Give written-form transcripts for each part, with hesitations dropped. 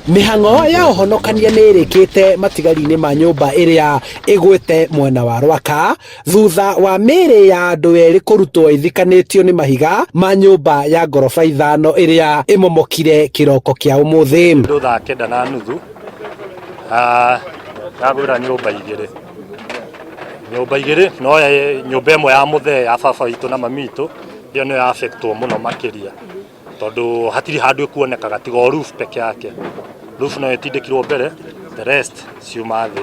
Mĩhang'o ya ũhonokania nĩ ĩrĩkĩte matigari-inĩ ma nyũmba ĩrĩa ĩgwĩte mwena wa Rwaka thutha wa mĩĩrĩ ya andũ erĩ kũrutwo ĩthikanĩtio nĩ mahiga ma nyũmba ya ngoroba ithano ĩrĩa ĩmomokire kĩroko kĩa ũmũthĩ. Kĩndũ thaa 9:30 yagwĩra nyũmba igĩrĩ, nyũmba igĩrĩ no nyũmba ĩmwe ya mũthee ya baba witũ na mami witũ ĩyo nĩyo ya affect wo mũno makĩria tondũ hatirĩ handũ ĩkuonekaga tiga o roof peke yake, roof no ĩtindĩkirwo mbere the rest ciuma thĩ.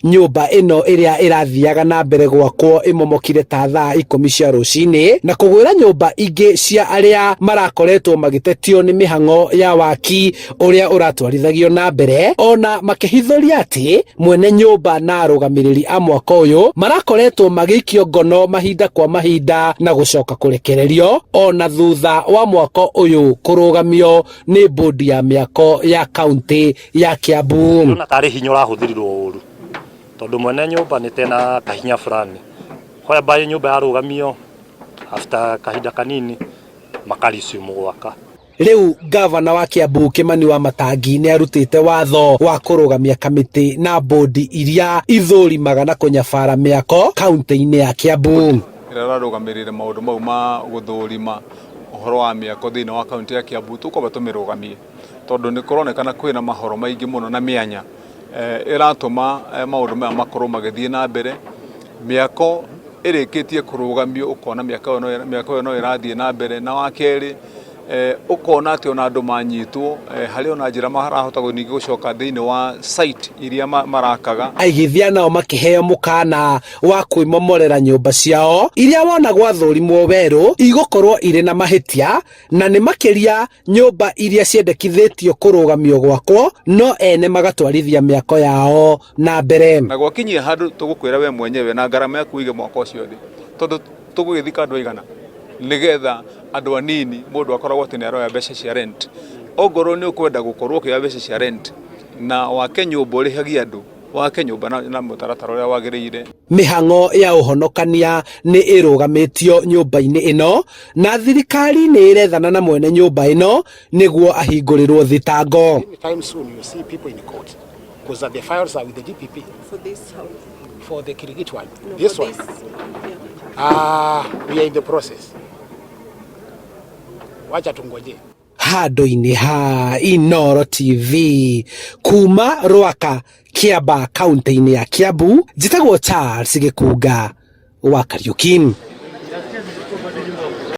Nyũmba ĩno ĩrĩa ĩrathiaga na mbere gwakwo ĩmomokire ta thaa 10 cia rũcinĩ na kũgwĩra nyũmba ingĩ cia arĩa marakoretwo magĩtetio nĩ mĩhang'o ya waki ũrĩa ũratwarithagio na mbere, ona makĩhithũria atĩ mwene nyũmba na arũgamĩrĩri a mwako ũyũ marakoretwo magĩikio ngono mahinda kwa mahinda na gũcoka kũrekererio ona thutha wa mwako ũyũ kũrũgamio nĩ mbũndi ya mĩako ya kaunti ya Kiambu. Ndĩrona tarĩ hinya ũrahũthĩrirwo ũru tondũ mwene nyũmba nĩ tena kahinya fulani whereby nyũmba yarũgamio after kahinda kanini maka resume gwaka. Rĩu ngavana wa Kiambu Kimani wa Matangi nĩ arutĩte watho wa kũrũgamia kamĩtĩ na mbũndi iria ithũrimaga na kũnyabara mĩako kaunti-inĩ ya Kiambu. Ĩrĩa ĩrarũgamĩrĩire maũndũ mau ma gũthũrima ũhoro wa mĩako thĩinĩ wa kaunti ya Kiambu tũkwamba tũmĩrũgamie tondũ nĩ kũronekana kwĩna mahoro maingĩ mũno na mĩanya ĩratũma maũndũ maya makorwo magĩthiĩ na mbere. Mĩako ĩrĩkĩtie kũrũgamio ũkona mĩako ĩyo no ĩrathiĩ na mbere. Na wa kerĩ ũkona atĩ ona andũ manyitwo harĩ ona njĩra marahota ningĩ gũcoka thĩinĩ wa site iria marakaga. Aigithia nao makĩheo mũkana wa kwĩmomorera nyũmba ciao iria wona gwathũrimwo werũ igũkorwo irĩ na mahĩtia na nĩ makĩria nyũmba iria ciendekithĩtio kũrũgamio gwakwo no ene magatwarithia mĩako yao na mbere. Na gwakinyia handũ tũgũkwĩra we mwenyewe na ngarama yaku ũige mwako ũcio thĩ tondũ tũgũgĩthika andũ aigana nĩgetha andũ anini mũndũ akoragwo atĩ nĩ aroya mbeca cia rent. Ongorwo nĩ ũkwenda gũkorwo ũkĩoya mbeca cia rent na wake nyũmba ũrĩhagie andũ, wake nyũmba na mũtaratara ũrĩa wagĩrĩire. Mĩhang'o ya ũhonokania nĩ ĩrũgamĩtio nyũmba-inĩ ĩno na thirikari nĩ ĩrethana na mwene nyũmba ĩno nĩguo ahingũrĩrwo thitango. Anytime soon you see people in court because the files are with the DPP. For this house? For the Kirigiti one. No, this for one. This, yeah. We are in the process. Wacha tungoje. Handũ-inĩ ha Inooro TV kuma Rwaka, Kiambaa, kaunti-inĩ ya Kiambu, njĩtagwo Charles Gĩkunga wa Kariuki.